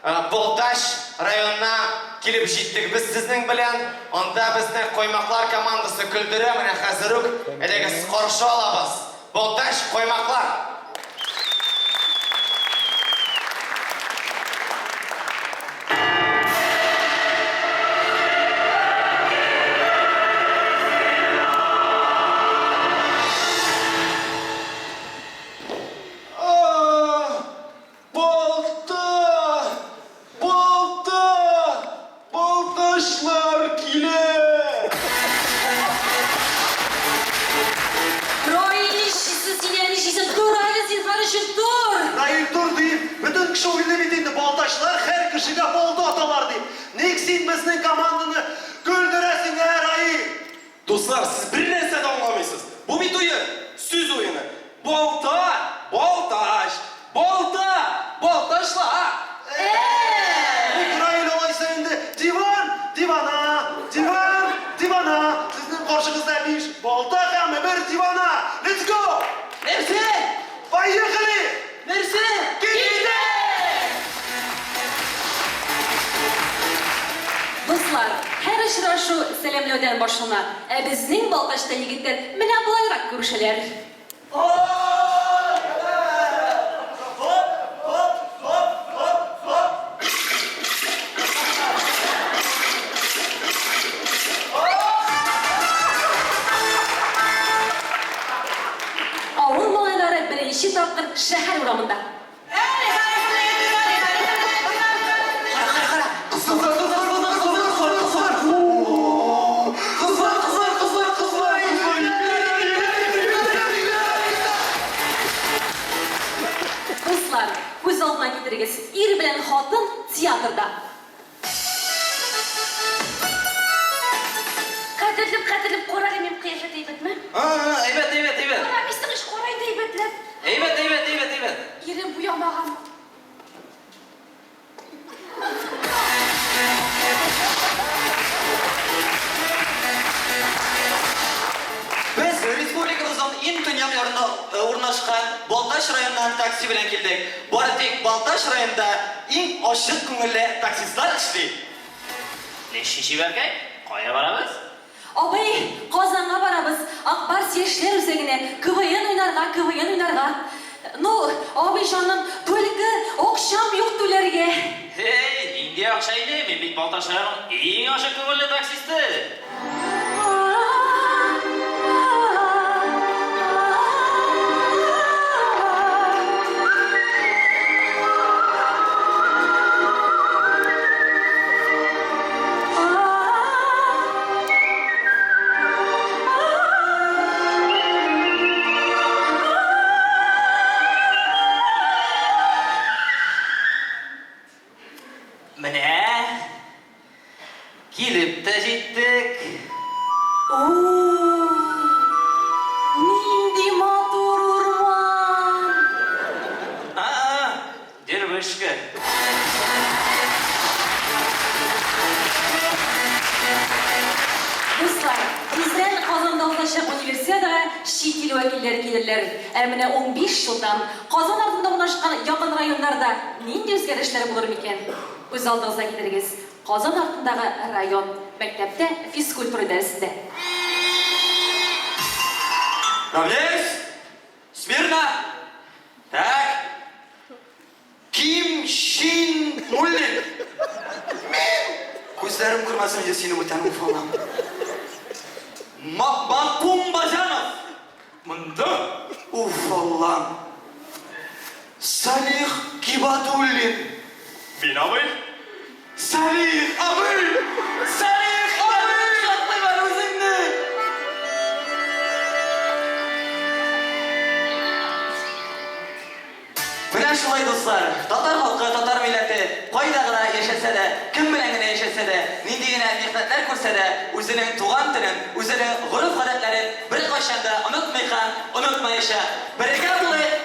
Балтач районына килеп җиттек без сезнең белән. Анда безне Коймаклар командасы көлдерә, менә хәзер үк әйдәгез каршы алабыз. Балтач, Коймаклар! Балта! Балта! Балтачлар килә! Раил, нишлисең син, ә нишлисең? Тор әле, зинһар өчен, тор! Раил, тор дип, бөтен кеше уйлый бит инде, балтачлар һәр кешегә балта аталар дип. Ник син безнең команданы көлдерәсең, ә, Раил? Дуслар, сез бернәрсә дә аңламыйсыз. Бу бит уен, сүз уены. Балта, Балтач, балта, Балтачлар. Ник Раил алайса инде, диван, дивана, диван, дивана. Сезнең каршыгызда биш балта һәм бер дивана. Let's go! Нәрсә? Поехали! Нәрсә? Киттек! Дуслар, һәр очрашу сәламләүдән башлана. Ә безнең Балтачта егетләр менә болайрак күрешәләр. Авыл малайлары беренче тапкыр шәһәр урамында. Дуслар, күз алдына китерегез, ир белән хатын театрда. Кадерлем, кадерлем, кара әле, минем кыяфәт әйбәтме? А-а, әйбәт, әйбәт, әйбәт. Карамыйсың ич, кара инде әйбәтләп. Әйбәт, әйбәт, әйбәт, әйбәт. Ирем буямаган. Без республикабызның иң төньяк ярында урнашкан Балтач районыннан такси белән килдек. Бары тик Балтач районында иң ачык күңелле таксистлар эшли. Ничә чибәркәй, кая барабыз? Абый, Казанга барабыз, Ак Барс яшьләр үзәгенә, КВН уйнарга, КВН уйнарга. Ну, абый җаным, только акчам юк түләргә. Һей, нинди акча инде, мин бит Балтач районының иң ачык күңелле таксисты. Менә килеп тә җиттек. О, нинди матур урман! А-а, Дервышка. Дуслар, тиздән Казанда узачак Универсиадага чит ил вәкилләре килерләр. Ә менә 15 елдан Казан артында урнашкан якын районнарда нинди үзгәрешләр булыр микән? Күз алдыгызга китерегез, Казан артындагы район, мәктәптә физкультура дәресендә. Равняйсь! Смирно! Так! Ким Чин Муллин! Мин! Күзләрем күрмәсен иде сине бүтән уфалам. Макум Базянов! Монда! Уф, Аллам! Салих Кибатуллин! Мин абый! Салих абый! Салих абый! Шатлыйм әле үзеңне! Менә шулай, дуслар, татар халкы, татар милләте кайда гына яшәсә дә, кем белән генә яшәсә дә, нинди генә михнәтләр күрсә дә, үзенең туган телен, үзенең гореф-гадәтләрен беркайчан да онытмый һәм онытмаячак. Бергә булыйк!